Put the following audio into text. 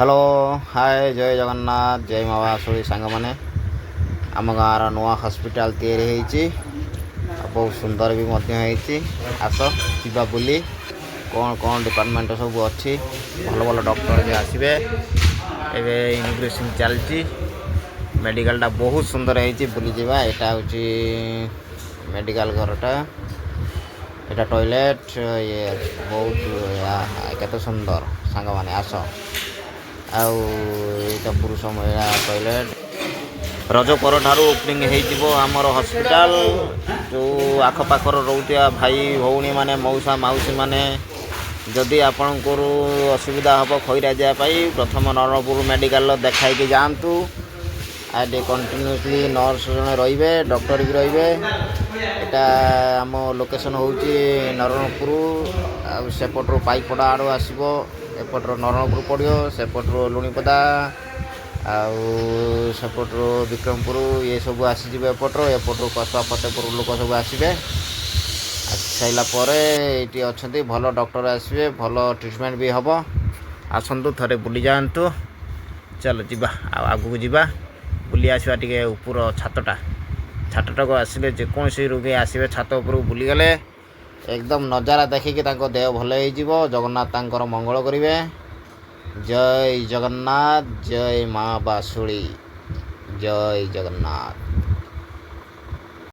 Hello, ହାଏ, ଜୟ ଜଗନ୍ନାଥ, ଜୟ ମା ବାସୁଳି। ସାଙ୍ଗମାନେ, ଆମ ଗାଁର ନୂଆ ହସ୍ପିଟାଲ ତିଆରି ହେଇଛି ଆଉ ବହୁତ ସୁନ୍ଦର ବି ମଧ୍ୟ ହେଇଛି। ଆସ ଯିବା ବୁଲି। କ'ଣ କ'ଣ ଡିପାର୍ଟମେଣ୍ଟ ସବୁ ଅଛି, ଭଲ ଭଲ ଡକ୍ଟର ବି ଆସିବେ। ଏବେ ଇନଗୁରେସନ୍ ଚାଲିଛି। ମେଡ଼ିକାଲଟା ବହୁତ ସୁନ୍ଦର ହେଇଛି, ବୁଲିଯିବା। ଏଇଟା ହେଉଛି ମେଡ଼ିକାଲ ଘରଟା, ଏଇଟା ଟଏଲେଟ୍। ଇଏ ବହୁତ କେତେ ସୁନ୍ଦର। ସାଙ୍ଗମାନେ, ଆସ। ଆଉ ଏଇଟା ପୁରୁଷ ମହିଳା ଟଏଲେଟ୍। ରଜ ପରଠାରୁ ଓପନିଂ ହେଇଯିବ ଆମର ହସ୍ପିଟାଲ। ଯେଉଁ ଆଖପାଖର ରହୁଥିବା ଭାଇ ଭଉଣୀମାନେ, ମଉସା ମାଉସୀମାନେ, ଯଦି ଆପଣଙ୍କର ଅସୁବିଧା ହେବ ଖଇରା ଯିବା ପାଇଁ, ପ୍ରଥମ ନରଣପୁର ମେଡ଼ିକାଲ ଦେଖାଇକି ଯାଆନ୍ତୁ। ଆଉ ଏଠି କଣ୍ଟିନ୍ୟୁଅସଲି ନର୍ସ ଜଣେ ରହିବେ, ଡକ୍ଟର ବି ରହିବେ। ଏଇଟା ଆମ ଲୋକେସନ୍ ହେଉଛି ନରଣପୁର। ଆଉ ସେପଟରୁ ପାଇପଡ଼ା ଆଡ଼ୁ ଆସିବ, ଏପଟରୁ ନରଣପୁର ପଡ଼ିବ, ସେପଟରୁ ଲୁଣିପଦା ଆଉ ସେପଟରୁ ବିକ୍ରମପୁର, ଏସବୁ ଆସିଯିବ ଏପଟରୁ। ଏପଟରୁ କସବା ଫତେପୁର ଲୋକ ସବୁ ଆସିବେ। ଆସି ସାରିଲା ପରେ ଏଇଠି ଅଛନ୍ତି, ଭଲ ଡକ୍ଟର ଆସିବେ, ଭଲ ଟ୍ରିଟମେଣ୍ଟ ବି ହେବ। ଆସନ୍ତୁ, ଥରେ ବୁଲି ଯାଆନ୍ତୁ। ଚାଲ ଯିବା, ଆଉ ଆଗକୁ ଯିବା, ବୁଲି ଆସିବା ଟିକେ ଉପର ଛାତଟା। ଛାତଟାକୁ ଆସିଲେ, ଯେକୌଣସି ରୋଗୀ ଆସିବେ, ଛାତ ଉପରକୁ ବୁଲିଗଲେ ଏକଦମ ନଜାରା ଦେଖିକି ତାଙ୍କ ଦେହ ଭଲ ହେଇଯିବ। ଜଗନ୍ନାଥ ତାଙ୍କର ମଙ୍ଗଳ କରିବେ। ଜୟ ଜଗନ୍ନାଥ, ଜୟ ମା ବାସୁଳି, ଜୟ ଜଗନ୍ନାଥ।